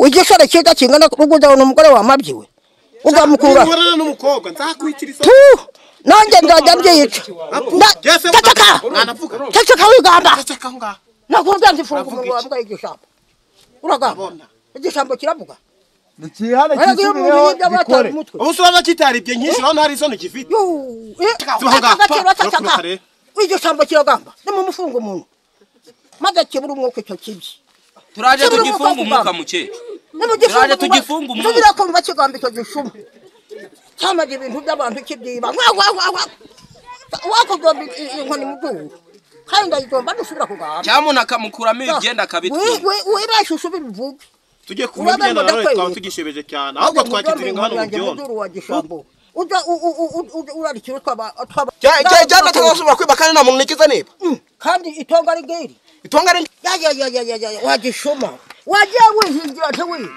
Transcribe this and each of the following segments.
Igisore cyiza kingana ruguza n'umugore wamabyiwe ugamukura n'umukobwa nzakwikiriza nanjye nzajya mbyica. Ceceka ceceka wigamba nakubwira nti funga umunwa wambwa igishambo uragamba igishambo kiravuga nikihane kisubireho gikore ubu urabona kitaribye nyinshi urabona hari isoni gifite. Igishambo kiragamba nimumufunga umuntu maze kibura umwuka icyo kibi. Turaje tugifunga umwuka mukecuru. Turaje tugifunga umwuka. Tubira kumva kigamba icyo gishuma cyamaze ibintu by'abantu kibyiba wakugomba inkoni mu bwuru kandi ndayigomba dusubira kugamba cyamuntu akamukuramo ibyenda akabitwika wibashe usubire uvuge tujye kuba ibyenda nawe twaba tugishebeje cyane ahubwo twakitiringa hano mu byondo uja urarikira twaba cyane tuzasubira kwiba kandi nta muntu nikiza niba kandi itonga ari ngiri itonga ari ya wagishuma wagiye wihingira ntiwibe.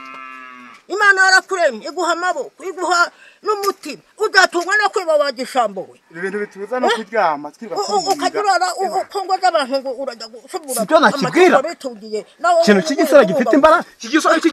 Imana yarakuremye iguha amaboko iguha n'umutima udatungwa no kwiba wagishambo we. Ibintu bitubuza no kuryama twiba ukajya urara ukongwa z'abantu ngo urajya gusubura sibyo nakibwira ikintu cy'igisore gifite imbaraga cy'igisore.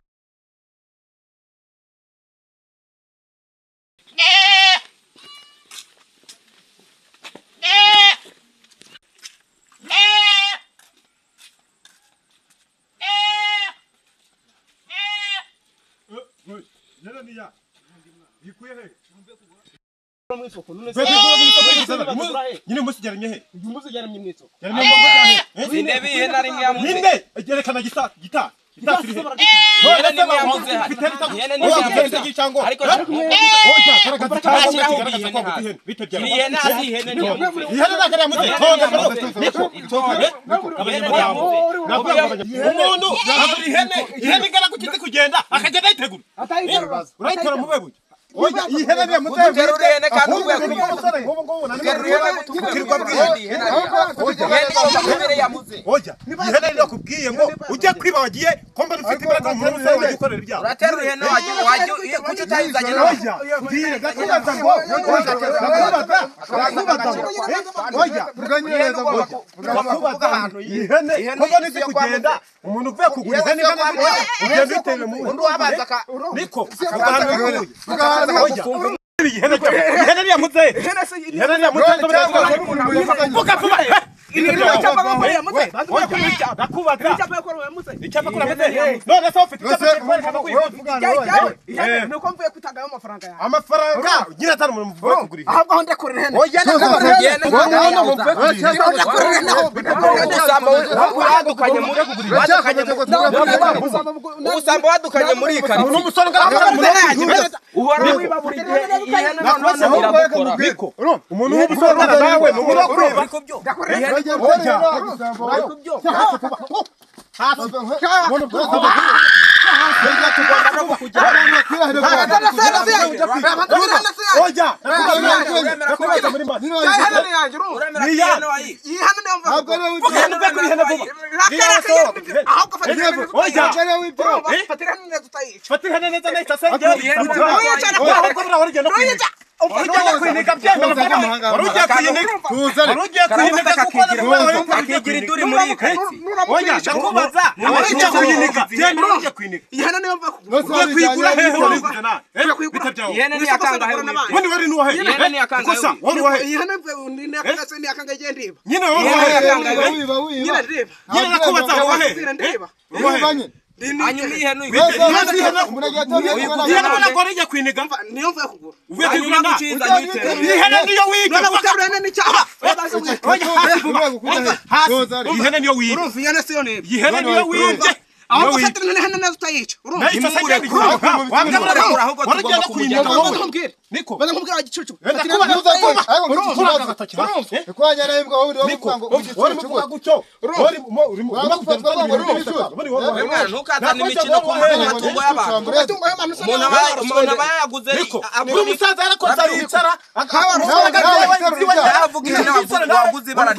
Nyine umunsi ugeramye he? Uyu munsi ugeramye mu isoko. Ninde bihe nari mwamuze? Ninde egerekana gita gita gita turi he? Ihene nimwe yamuze hano. Ihene nimwe yamuze. Ariko oya garagaza cyangwa kigaragaza ko guta ihene bite byawe. Ihene hasi ihene ntiyamuze. Ihene ntabwo ari yamuze. Tonga niko abanyamuryango. Umuntu agura ihene ihene igana gukize kugenda akagenda ayitegura. Urayitora mu bwe buryo. Oya ihene niya muze uterura ihene kandi uvuye kwirirwa bwihene ihene yamuze. Oya ihene niyo kubwiye ngo ujye kwiba wagiye ko mbona ufite imbaraga mu musore wagiye gukorera ibyaha. Uraterura ihene wagiye kuki utayizanye nawe? Oya mbwire ndakubaza ngo ndakubaza oya tuganyereza ngo ndakubaza ihene ko mbona izi kugenda umuntu uvuye kugura ihene ingana gutya ugenda uyiterera mu undi wabanza niko ihene niya muze ihene niya muze vuga vuba icyapa kuri muze none se ufite icyapa kwerekana ko ihene nuko mvuye kutagayo amafaranga yawe amafaranga nyine atari umuntu mvuye kugura ihene ahubwo aho ndakorera ihene oya ubusambo wadukanye muri iyi karitsiye n'umusore ungana uhora wiba buri gihe ihene noneho iragukora umuntu w'umusore ungana nawe ni umuntu wo kwiba Akigira iduri muri iyi karitsiye. Ihene ni akangahe Ihene ni akangahe hanyuma ihene Ihene niyo wibye. Ahubwo fatira ihene neza utayica urumva ahubwo tugomba kumujyana Niko baza nkubwira wa gicucu ntukazane imikino ku matungo y'abantu umuntu aba yayaguze umusaza yarakoze aricara yavuga ihene waguze ibara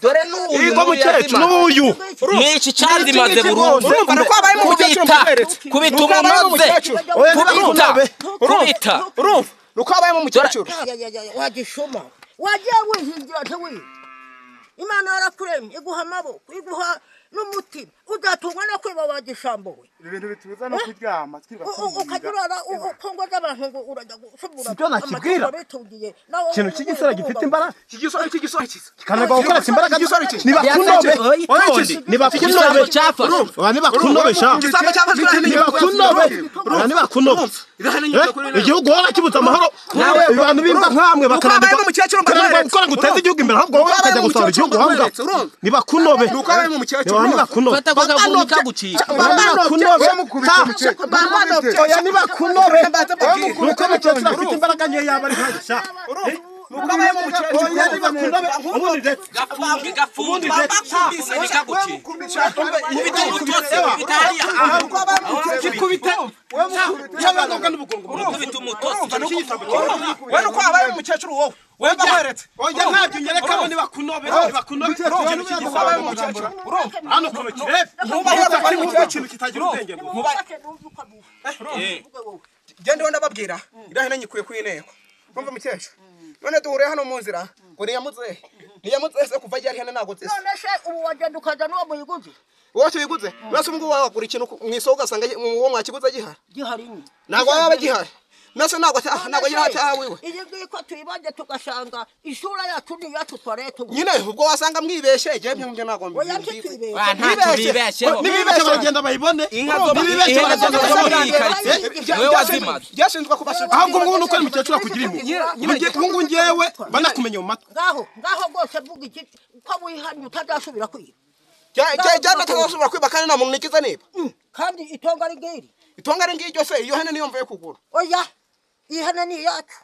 Dore n'uyu n'iki cyandimaze burundu kubita umumaze kubita urumva nuko abayemo mukecuru wagishoma Wagiye wihingira ntiwibe. Imana yarakuremye iguha amaboko, iguha n'umutima. Udatungwa no kwiba wagishambo we. Ibintu bitubuza no kuryama twirirwa ukajya urara ukongo z'abantu ngo urajya gusubura. Sibyo nakibwira. Ikintu cy'igisore gifite imbaraga. Igisore cyiza. Kikananirwa gukoresha imbaraga. Nibakunobe. Nibakunobe. Nibakunobe sha. Nibakunobe. Nibakunobe. Igihugu wora kibuza amahoro. Abantu bimba nkamwe bakananirwa gukora ngo uteze igihugu imbere ahubwo wowe ukajya gusaba igihugu wambwa. Nibakunobe. Nibakunobe. Kagucika. Nibakunobe. Oya nibakunobe. Nuko mukecuru afite imbaraga nke yaba ari nka. Oya nibakunobe. Ubundi ndetse. Gafunge kagucika. Ufite umutotsi ufite hariya. Kikubite. Ufite umutotsi. We nuko abaye umukecuru wowe. We bakweretse. Oya ntabyo nyereka nibakunobe. Nibakunobe. Hano kuno kirebe. Nkuba ari umukecuru kitagira ubwenge. Nkuba gende ndababwira irahene nyikuye ku inteko. Urumva mukecuru. None duhure hano mu nzira ngo niyamutse. Niyamutse se kuva ryari hene nagotse. None se ubu wagenda ukaza n'uwo muyiguze? Wowe tuyiguze? Nase ubwo wagura ikintu mu isoko ugasanga uwo mwakiguze gihari. Gihari nyine. Ntabwo waba gihari. Nase ntabwo ntabwo gira ati wiwe. Iyi ngiyi ko tuyibanje tugasanga isura yacu ni yacu twarete. Nyine ubwo wasanga mwibeshe je byo ntabwo Oya ntitwibeshe. Wa nta tubibesheho. Nibibeshe baragenda bayibone. Inka zo muri quartier. Wewe wazimaze. Byashinzwe kubasuka. Ahubwo ngubu nuko ari mukecuru akugira impuhwe. Ubu ngewe banakumenya mu matwi. Ngaho ngaho rwose vuga iki ko wihanye utazasubira kwiba. Jya natazasubira kwiba kandi nta muntu nikiza niba. Kandi itongo ari ngiri. Itongo ari ngiri ryose iyo hene niyo mvuye kugura. Oya ihene ni iyacu.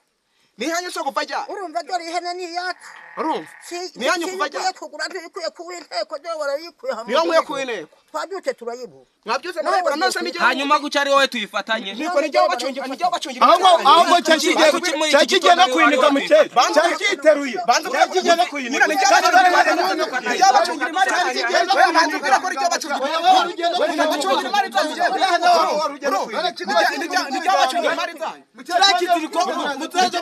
Ni iyanyu se kuva ryari? Urumva dore ihene ni iyacu. Urumva? Ni iyanyu kuva ryari? Kugura ntibikwiye kuba inteko dore warayikuye hamwe. Niyo nkwiye kuba inteko. Twabyutse turayibura. Mwabyutse murayibura none se nijye. Hanyuma guca ari wowe tuyifatanye. Niko nijye bacungira nijye bacungira. Ahubwo cyakigiye no kuyinika mukecuru. Cyakiteruye. Cyakigiye no kuyinika. Nijye bacungira imari zanjye. Banze ubwira ko nijye bacungira. Bacungira imari zanjye. Nijye bacungira imari zanjye. Cyakiziriko muteje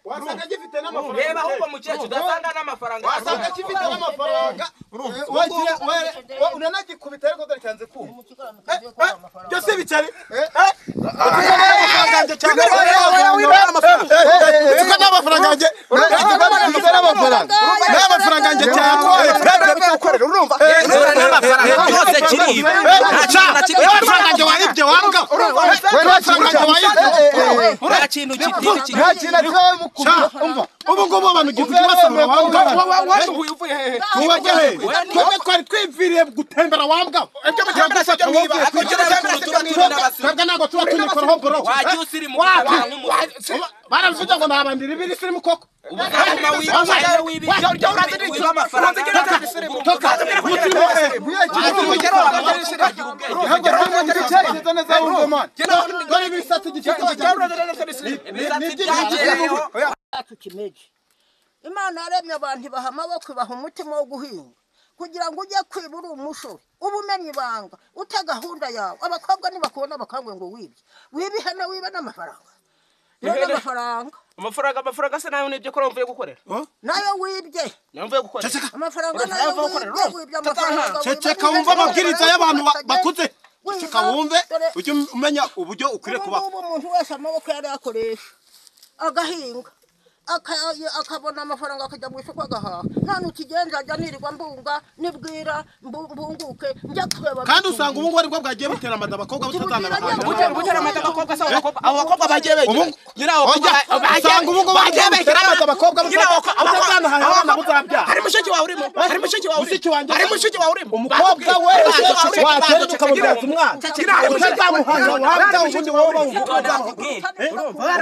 wasanga gifite n'amafaranga. Reba ahubwo mukecuru udasanga n'amafaranga. Wasanga gifite n'amafaranga. Unanagikubita ariko dore cyanze kumva. Byose bicare. N'amafaranga yanjye cyatwaye. Urumva? Byose kiriba. Amafaranga yanjye wayibye wambwa. Amafaranga wayibye. Nta kintu kitiri Nta kintu atwaye mukubita. Umva. Ubu ngubu abantu gihe basabura wambwa. Waduhuye uvuye hehe? Tuwajya he? Twebwe twari twiviriye gutembera wambwa. Ibyo mutembera se byo mwiba. Twebwe ntabwo tuba tunikoraho bro. Wagiye usirimuka nk'umuntu. Baravuze ngo nabandira ibiri sirimu koko. Imana yaremye abantu ibaha amaboko ibaha umutima wo guhinga kugira ngo ujye kwiba uri umushori uba umenya ibanga ute gahunda yawe. Abakobwa ntibakubona bakangwe ngo wibye wibe ihene wibe n'amafaranga. Amafaranga se nayo nibyo ko mvuye gukorera. Nayo wibye. Nayo mvuye gukorera. Amafaranga nayo wibye amafaranga. Ceceka wumva amabwiriza y'abantu bakuze. Ceceka wumve ujye umenya uburyo ukwiriye kubaho. Ubu umuntu wese amaboko yari akoresha agahinga akabona amafaranga akajya mu isoko agahaha. None ukigenza ajya nirirwa mbunga nibwira mbunguke njya kureba. Kandi usanga ubu ngubu aribwo bwagiye butera amada abakobwa butazana. Butera amada abakobwa se abo bakobwa bagiye begera. Usanga ubu ngubu bagiye begera amada abakobwa butazana abana buzabyara. Hari mushiki wawe urimo. Hari mushiki wawe urimo. Hari mushiki wawe urimo. Umukobwa we watera ukamubyaza umwana. Utazamuhanga wabya ubundi wowe bawumva.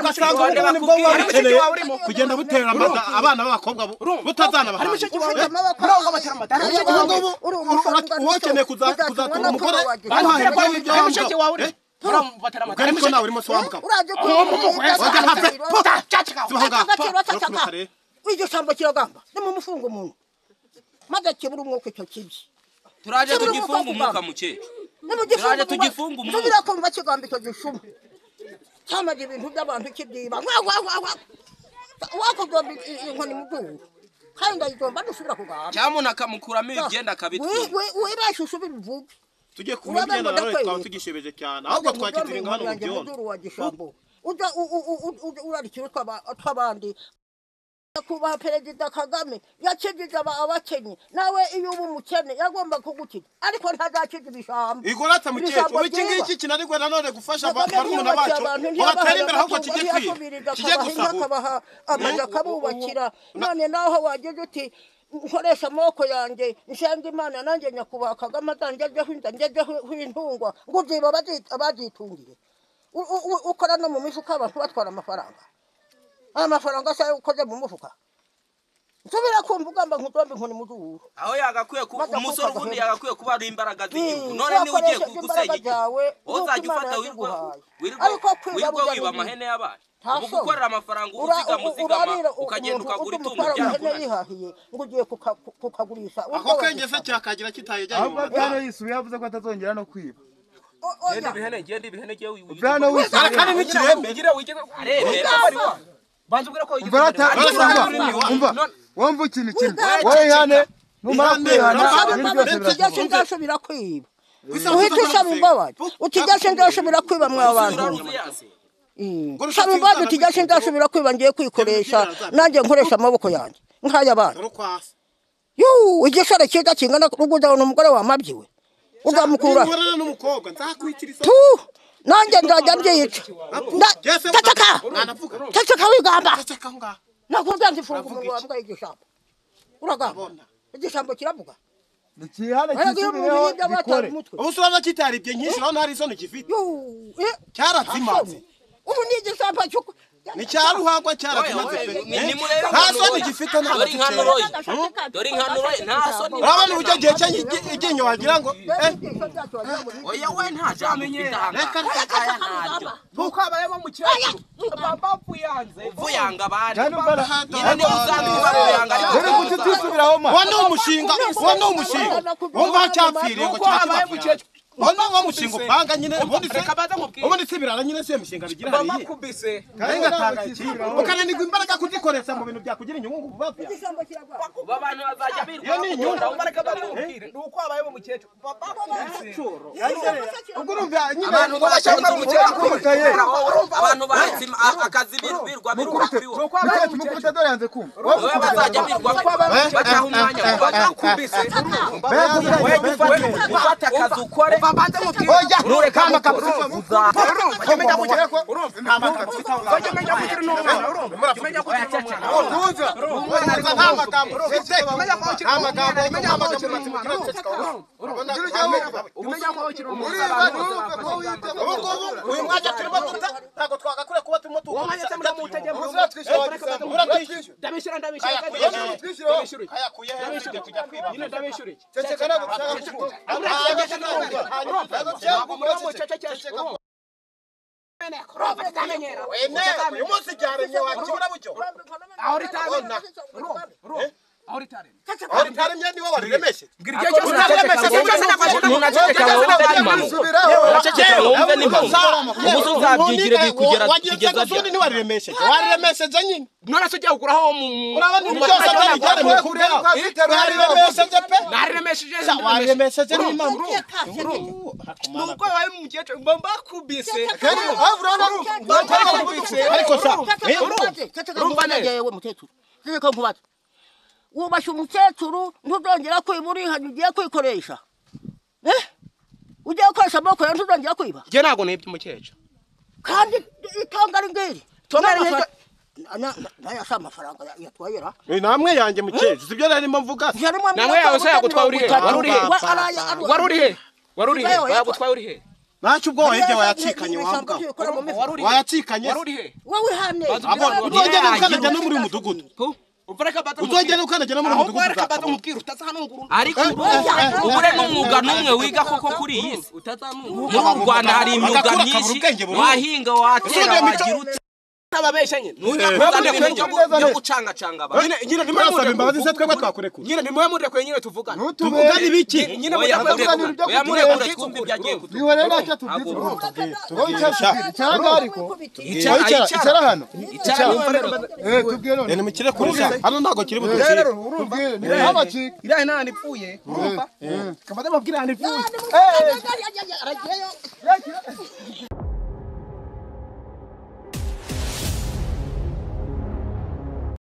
Ugasanga ubu ngubu nibwo buba bukeneye kugenda butera amada abana b'abakobwa butazana bahanga. Ukeneye kuzatura umugore ariko nawe urimo wambuka. Iryo shyamba kiragamba nimumufunga umuntu maze kibura umwuka icyo kibi. Turaje tugifunga umwuka mukecuru. Turaje tugifunga umwuka. Subira kumva kigamba icyo gishuma. Cyamaze ibintu by'abantu kibyiba. Wakugomba inkoni mu bwonko. Kandi ndayigomba dusubira kugamba. Cyamuna akamukuramo ibyenda akabitwika. Wibashe usubire uvuge. Tujye kuba ibyenda nawe twaba tugishebeje cyane. Ahubwo twakitiringa hano mu byondo. Uja urarikira twabandi. Kuba Perezida Kagame yakijije abakenye nawe iyo uba umukene yagomba kugukiza ariko ntazakiza ibishambo. Igorata mukecuru iki ngiki kinanirwa nanone gufasha barumuna bacu batari imbere ahubwo kijye kwiba kijye gusahura akabaha amazu akabubakira. None naho wagize uti nkoresha amaboko yanjye nshenga Imana nanjye nyakubahwa Kagame azangezeho inda ngezeho intungwa ngo ubyiba abazitungiye ukora no mu mifuka abantu batwara amafaranga. Amafaranga se ukoze mu mufuka. Nsubira kumva ugamba nkudombe inkoni mu zuru. Aho yagakwiye ku umusore ubundi yagakwiye kuba ari imbaraga z'igihugu. None ni ugiye kugusenya igihugu. Uzajya ufata wirwa wiba amahene y'abana. Ubu gukorera amafaranga uzigama uzigama ukagenda ukagura itungo ryako. Yihahiye ngo ugiye kukagurisha. Ako kenge se cyakagira kitayejyanye. Ahubwo byano yisubiye yavuze ko atazongera no kwiba. Genda ibihene genda ibihene giye wiba. Kandi n'ikirembe. Aremera. Banza ubwira ko umva wumva ikintu kimwe wowe ihane numara kwihana utijya ndasubira kwiba uhita usaba imbabazi utijya ndasubira kwiba mwa bantu usaba imbabazi utijya ndasubira kwiba ngiye kwikoresha nanjye nkoresha amaboko yanjye nk'ay'abana. Yuu igisore cyiza kingana ruguza n'umugore wamabyiwe ugamukura nanjye nzajya mbyica. Ceceka ceceka wigamba nakubwira nti funga umunwa wambwaye igishambo uragamba igishambo kiravuga nikihane kisubireho gikore. Ubu urabona kitaribye nyinshi urabona hari isoni gifite cyarazimanze. Ubu ni igishambo cy'uko ni cyaruhagwa cyarazimanze pe nta soni gifite nta dore inkanuro dore inkanuro nta soni. Urabona uburyo gihe cy'iryinyo wagira ngo oya we nta jambo reka reka nuko abayemo mukecuru bapfuyanze uvuyanga abandi nyine niba usanzwe bavuyanga ariko kuki utisubiraho ma wa ni umushinga wa ni umushinga wumva cyapfiriye ngo kiba Ono ngo mushinga upanga nyine ubundi se ubundi se birara nyine se mishinga bigira hariye bakubise karenga tanga iki ukananirwa imbaraga kuzikoresha mu bintu byakugira inyungu vuba vuba. Abantu bazajya birwa iyo ni inyungu bareka bakubwire nuko abaye mu mukecuru bakubise ubwo urumva nyine abantu bashaka umukecuru abantu bahetse akazi birwa birwa kuri wo mukecuru mukubita dore yanze kumva wowe bazajya birwa bacaho umwanya bakubise wewe ufata akazi ukore oya nureka uyu mwanya turimo duta ntabwo twagakwiye kuba turimo uyu munsi cyaremye wakibura bucyo aho ritaremye niwe wariremeshe wumve n'impamvu ubu uzabyigire bikugera kugeza ryari ntiwariremesheje wariremesheje nyine none se ugiye kuguraho urabona ibi byose atari ibyaremwe kubwawe wariremesheje pe nariremesheje wariremesheje n'impamvu nuko wabaye umukecuru mba mbakubise ariko sa urumva neza mukecuru reka nkubaze wubashye umukecuru ntuzongera kwiba urihanye ugiye kwikoresha ugiye gukoresha amaboko yawe ntuzongera kwiba njye ntabwo nibye umukecuru kandi itonga ari ngiri naya si amafaranga yatwayera namwe yanjye mukecuru sibyo narimo mvuga namwe yawe se yagutwaye uri he wari uri he wari uri he yagutwaye uri he ntacyo ubwo wahebye wayacikanye wambwa wayacikanye wari uri he wowe ihane uzongera ukanajya no muri uyu mudugudu uzongera ukanagera muri mudugudu ariko ubure n'umwuga n'umwe wiga koko kuri iyi si muri u Rwanda hari imyuga myinshi wahinga watera wagira ute Kutababeshya nyine. Nujya kuzana ibintu byo gucangacanga abantu. Nyine nyine Turasaba imbabazi se twebwe twakurekura? Nyine nimwe murekure nyine tuvugane. Tuvugane ibiki? Nyine Oya murekure. murekure, oya murekure twumve ibyo agiye kutubwira. Bihore ntacyo tubwire. Wowe icara, icara ngaho ariko. Icara, Icara, icara. icara hano. Icara wumve rero. Tubwire none. Nimukire kurusha hano ntabwo kiri buducike. Rero urumva. Tubwire, ni abacika. Iriya hene ahantu ipfuye, urumva? Kamaze mabwira ahantu ipfuye. Aragiyeyo.